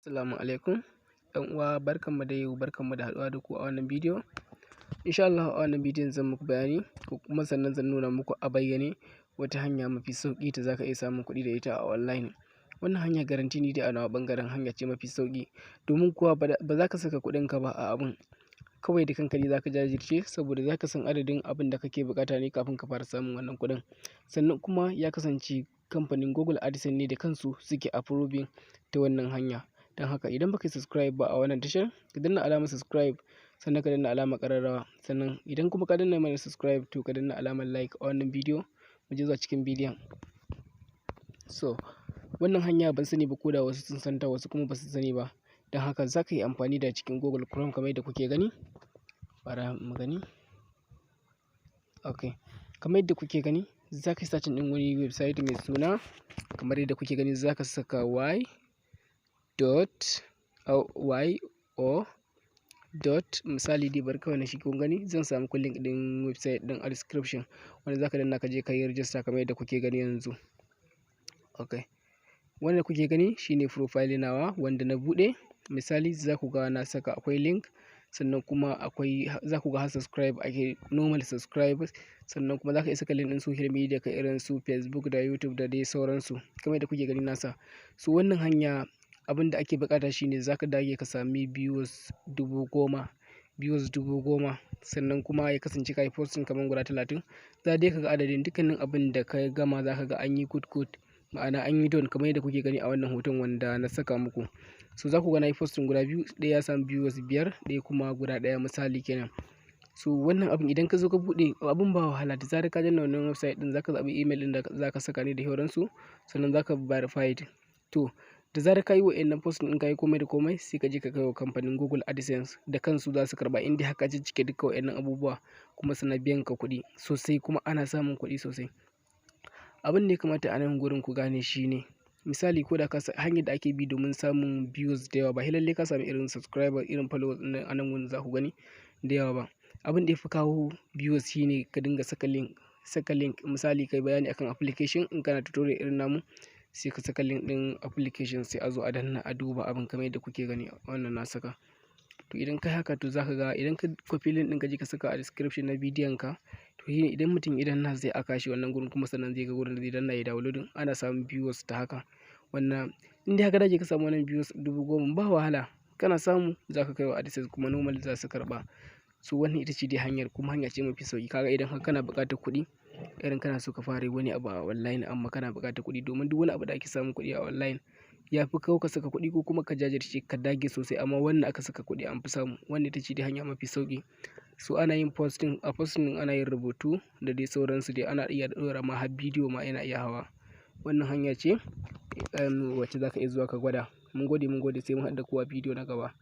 Assalamu alaikum ‘yan uwa, barkanmu da yau, barkanmu da haɗuwa da ku a wannan bidiyo. Insha Allahu a wannan bidiyon zan muku bayani ko kuma sannan zan nuna muku a bayyane wata hanya mafi sauƙi da za ka iya samun kuɗi da ita a online. Wannan hanya guarantee ni dai a nawa ɓangaren hanya ce mafi sauƙi, domin kuwa ba za ka saka kuɗinka ba a abun, kawai da kanka ne za ka jajirce, saboda za ka san adadin abin da kake buƙata ne kafin ka fara samun wannan kuɗin. Sannan kuma ya kasance kamfanin Google AdSense ne da kansu suke approving ta wannan hanya. Don haka idan baka yi subscribe ba a wannan tashar, ka danna alamar subscribe, sannan ka danna alamar ƙararrawa. Sannan idan kuma ka danna mana subscribe, to ka danna alamar like a wannan bidiyo. Mu je zuwa cikin bidiyon. So wannan hanya ban sani ba ko da wasu sun santa, wasu kuma ba su sani ba. Don haka za ka yi amfani da cikin Google Chrome kamar yadda kuke gani. Bara mu gani. Ok, kamar yadda kuke gani, za ka yi searching ɗin wani website mai suna, kamar yadda kuke gani, za ka saka y dot y o dot, misali dai, bari kawai na shi. Kun gani, zan samu ku link ɗin website ɗin a description, wanda za ka danna ka je ka yi register kamar yadda kuke gani yanzu. Ok, wanda kuke gani shine profile nawa wanda na buɗe. Misali, za ku ga na saka akwai link, sannan kuma akwai, za ku ga har subscribe ake, normal subscribe. Sannan kuma za ka iya saka link ɗin social media ka, irin su Facebook da YouTube da dai sauransu, kamar yadda kuke gani nasa. So wannan hanya, abin da ake buƙata shine za ka dage ka sami views 10,000, views 10,000, sannan kuma ya kasance ka yi posting kamar guda 30. Za dai ka ga adadin dukkanin abin da ka gama, za ka ga an yi good good, ma'ana an yi done, kamar yadda kuke gani a wannan hoton wanda na saka muku. So za ku ga na yi posting guda biyu, ɗaya ya samu viewers biyar, ɗaya kuma guda ɗaya, misali kenan. So wannan abin, idan ka zo ka buɗe abin, ba wahala. Da zarar ka danna wannan website ɗin, za ka zaɓi email ɗin da za ka saka ne da sauransu, sannan za ka verified. To da zarar ka yi wa'innan posting ɗin, ka yi komai da komai, sai ka je ka kai wa kamfanin Google AdSense, da kansu za su karɓa in dai har ka ciccike duka wa'innan abubuwa, kuma suna biyan ka kuɗi sosai, kuma ana samun kuɗi sosai. Abin da ya kamata a nan gurin ku gane shi ne, misali, ko da ka hanyar da ake bi domin samun views da yawa, ba sai lallai ka sami irin subscriber, irin followers ɗin a nan wurin za ku gani da yawa ba. Abin da ya fi kawo views shine ka dinga saka link, saka link. Misali, kai bayani akan application, in kana tutorial irin namu, sai ka saka link ɗin application, sai a zo a danna a duba abin, kamar yadda kuke gani wannan na saka. To idan ka yi haka, to za ka ga idan ka copy link ɗin, ka je ka saka a description na bidiyon ka, to shine idan mutum idan na zai aka shi wannan gurin, kuma sannan zai ga gurin da zai danna ya downloading, ana samun viewers ta haka. Wannan in dai haka dage ka samu wannan views 10,000, ba wahala, kana samu za ka kai wa AdSense, kuma normal za su karɓa. So wannan ita ce dai hanyar, kuma hanya ce mafi sauƙi. Kaga idan har kana buƙatar kuɗi, irin kana so ka fara wani abu a online amma kana buƙatar kuɗi, domin duk wani abu da ake samun kuɗi a online ya fi kawai ka saka kuɗi ko kuma ka jajirce ka dage sosai, amma wannan aka saka kuɗi an fi samu. Wannan ita ce dai hanya mafi sauƙi. So ana yin posting, a posting ana yin rubutu da dai sauransu dai, ana iya ɗora ma har bidiyo ma yana iya hawa. Wannan hanya ce wacce za ka iya zuwa ka gwada. Mun gode, mun gode, sai mun haɗu da ku a bidiyo na gaba.